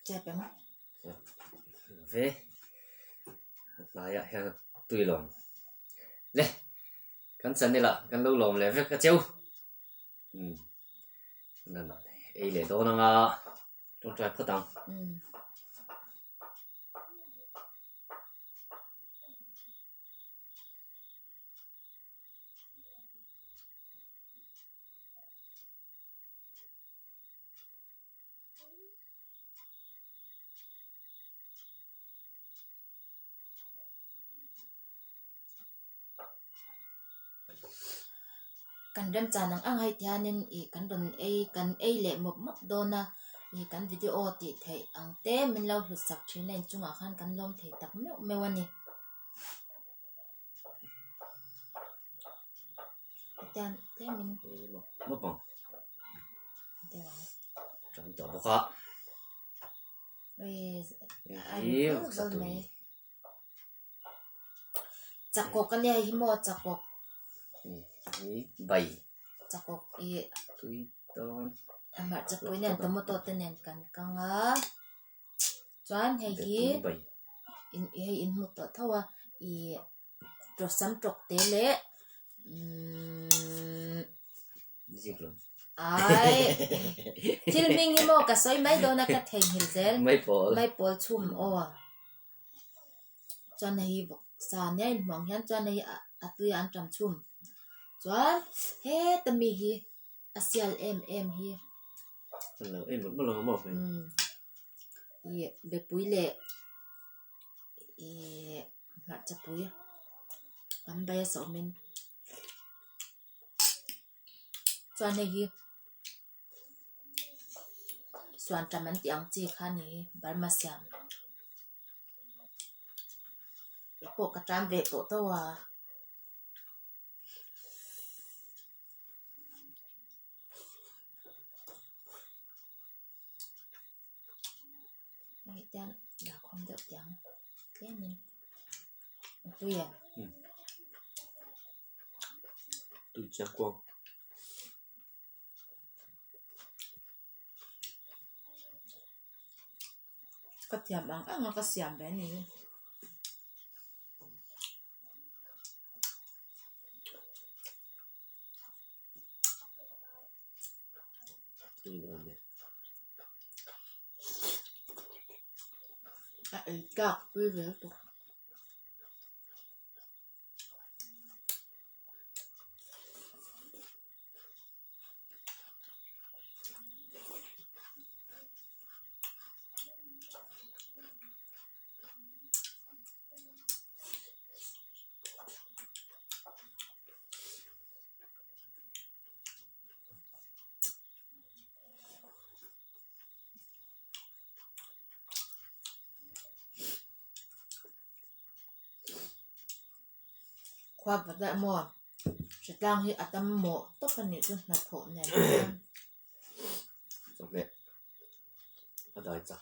Chep em? Chep ve. A hnaiah hian a tui lawm. Le, kan channel ah kan lo lawm leh vek a cheu. Umm, nan ei leh dawn anga tawngtai phawt ang. Umm. Kan remchan ang ang hei tihianin ih kan rawn ei kan ei leh mawp mawp dawn a ih kan video tih theih ang te min lo hlut sak thin a inchungah khan kan lawm thei tak meuh meuh a ni. Hetiang tlemin Ei mawp mawp ang. Deuh ang. Ṭan tawh bawk a. Ui a Hei ri hi vul vawksa vul tui. mai. Chakawk a nia hei hi maw chakawk. Hei hi bai. Chakawk ih Tui dawn. Hmarcha pui nen tomato te nen kan kang a. Chuan hei hi in hei in hmu tawh tho a ih tawsam tawk te leh umm ai thil hming hi maw ka sawi mai dawn a ka theihnghilh zel maipawl chhum aw chuan hei hi vawksa nia inhmuh ang hian chuan hei a tui ah an tam chhum chuan heta mi hi. A sial em em hi. Lo em mawlh mawlh ang maw? Umm ih bepui leh ih hmarcha pui an bai a sawmin chuan hei hi suan tam an tih ang chi kha a ni hi Burma siam kei pawh ka tan ve tawh tho a. Hei hian dah khawm deuh teh ang tlemin a tui em? Tui chiang kuang. Ka thiam ang ang a ka siam ve a ni. A ei tlak pui ve lutuk. Khuap vat daih maw hritlang hi a tam mawh tawp a nih chu hnathawh nen hian. Chawhmeh a dai chak.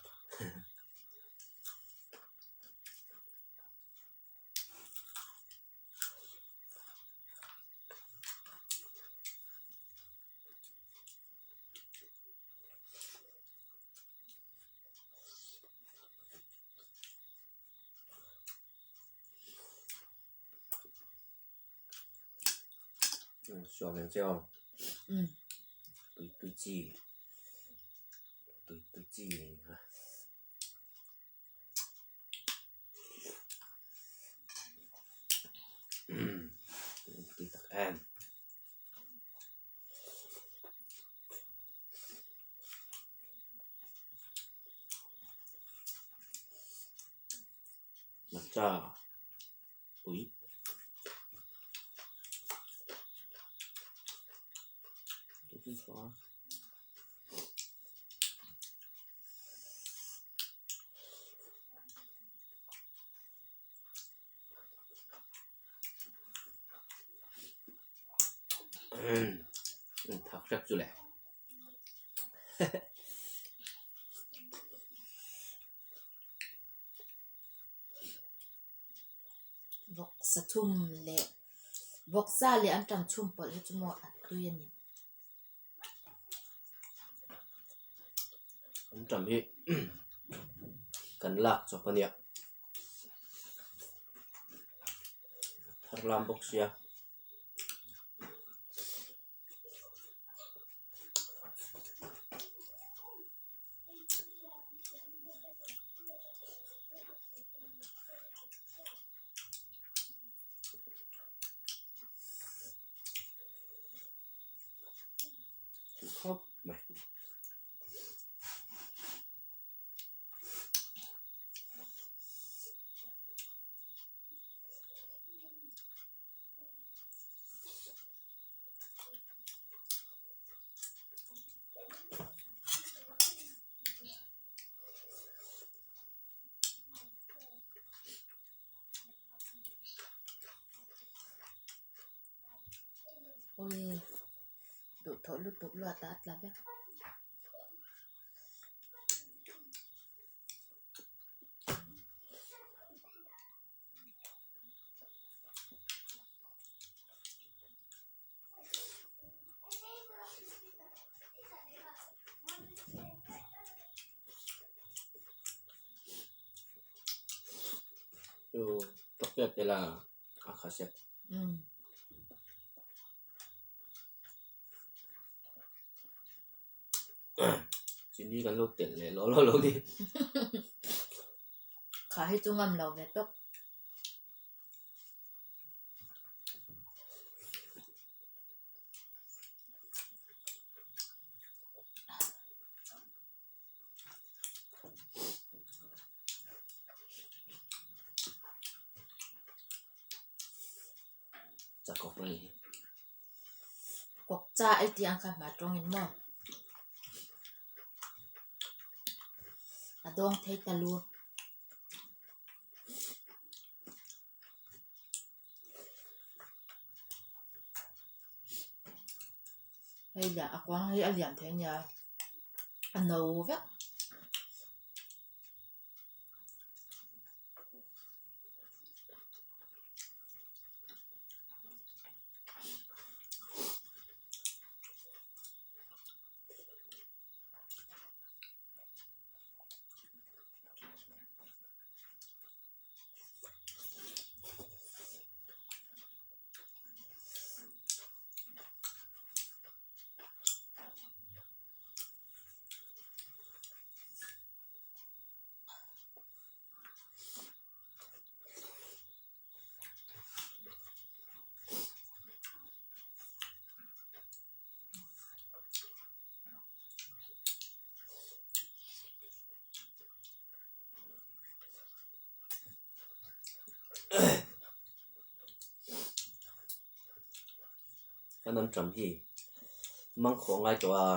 Suam em che aw. Tui tui chi. Tui tui chi ha. Tui tak em. Matcha pui. Thak hrep chu le. Vawksa chhum leh vawksa leh an ṭang chhum pawlh hi chu maw a tui a ni. An ṭam hi. Kan lak chawp a nia. Thar lam bawk sia. Khawp mai. Ui duhthawh lutuk luat a tla vek. Chu tawkpek te la a kha sek. Chini kan lo telh leh law law lo ni. Kha hi chu ngam lo ve tawp. Chakawk a ni hi. Kawk cha ei tih ang kha hma tawngin maw? A dawng thei ta lu. Hei lian a kuang hi a lian thei a nia a no vek. Kan an ṭam hi mangkhawh a ngai tawh a.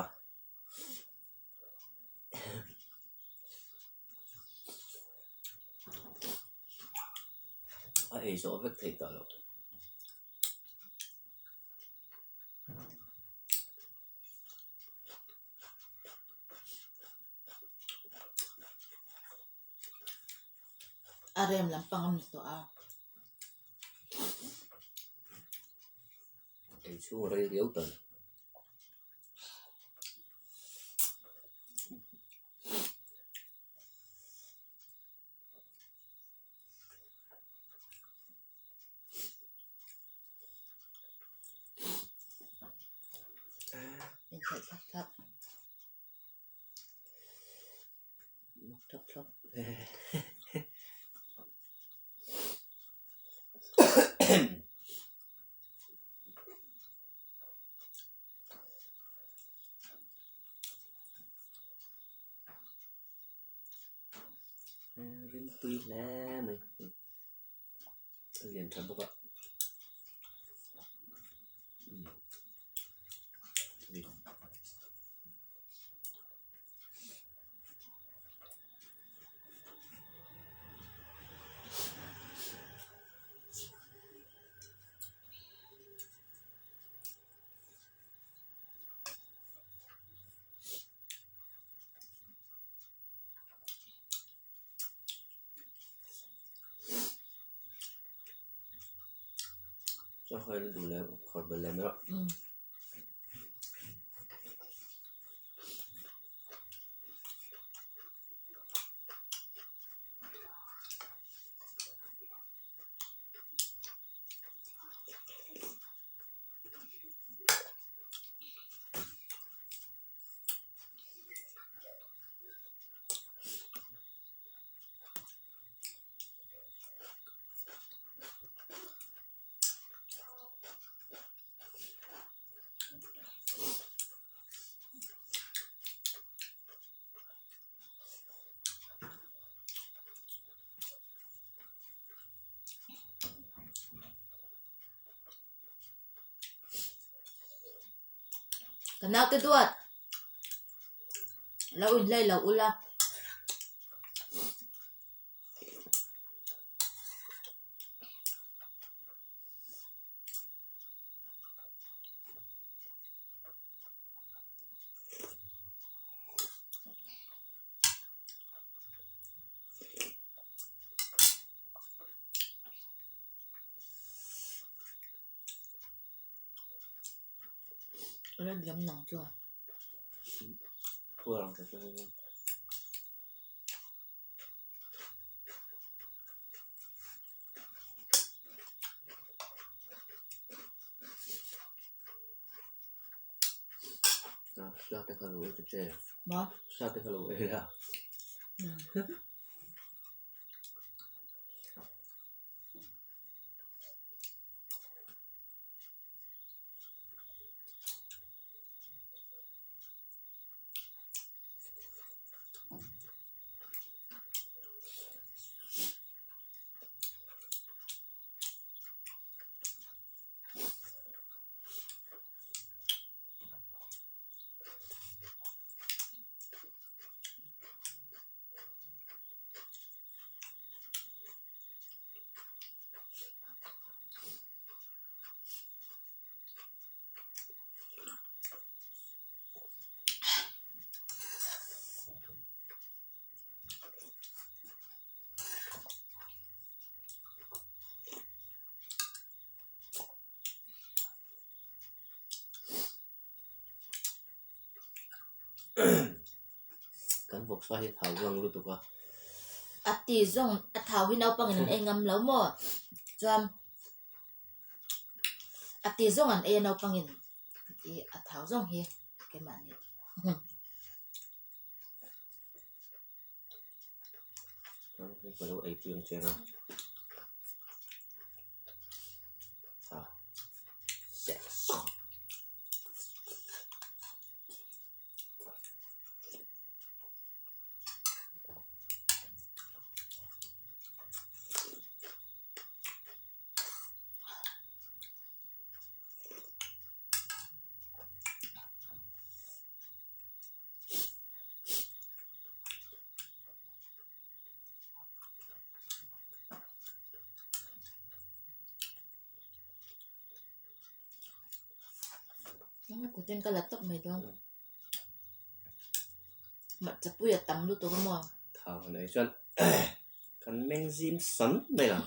A ei zawh vek theih tawh loh. A rem lampang a ni tawh a. Ei chhung a rei riau ta ni. Inchhaih thlap thlap. Mak thlap thlap. Rimtui hle mai a lian tha bawk a. Chaw hawi duh leh khawr belh leh mai rawh. Ka naute duat lo inhlei lo ula. Ram lam nang chuan. Maw? Kan vawksa hi thau vang lutuk a. A ti zawng a thau hi naupangin an ei ngam lo maw? Chuan a ti zawng an ei a naupangin i a thau zawng hi keimahni. Ka lo ei pui ang che ang a. Kutin ka la tawp mai dawn. Hmarcha pui a tam lutuk a maw? Thau nei chuan kan meng zim san mai ang.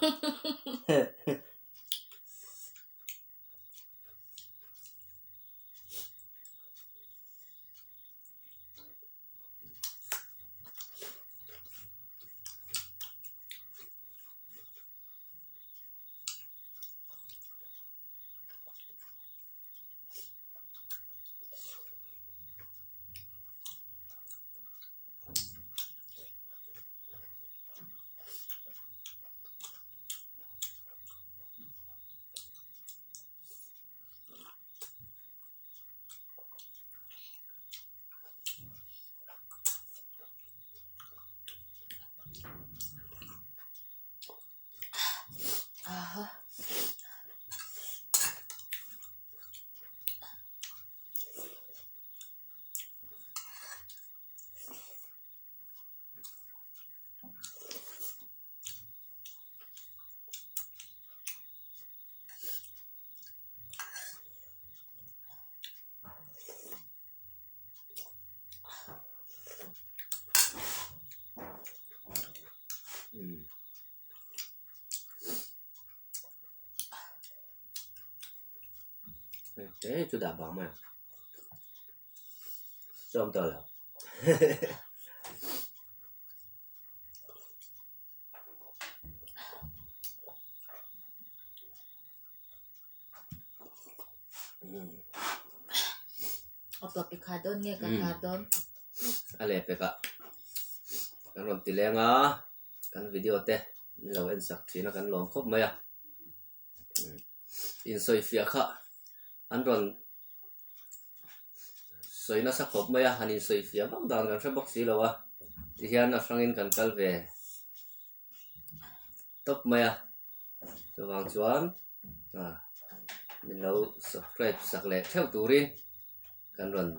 Te chu dah bang mai sawm tawh lo. A tawp i khar dawn nge ka khar dawn? A leh pekah kan rawn ti leng a, kan video te min lo en sak thin a kan lawm khawp mai a. Insawifiah kha an rawn sawi nasa khawp mai a, han insawifiah vak dan kan hre bawk si lo a, tihian a hrangin kan kal ve tawp mai a, chuvang chuan ah min lo subscribe sak leh theuh turin. Kan rawn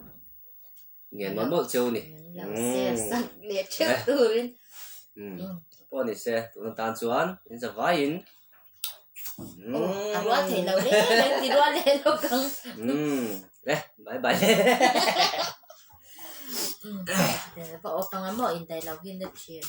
ngen mawlh mawlh cheu ni. Min lo share sak leh theuh turin. Pawh ni se tun atan chuan in za vaiin. A rual thei lo reng reng ti rual leh lawk ang. Le bye bye. Va off anga maw in daih lo hi na thin.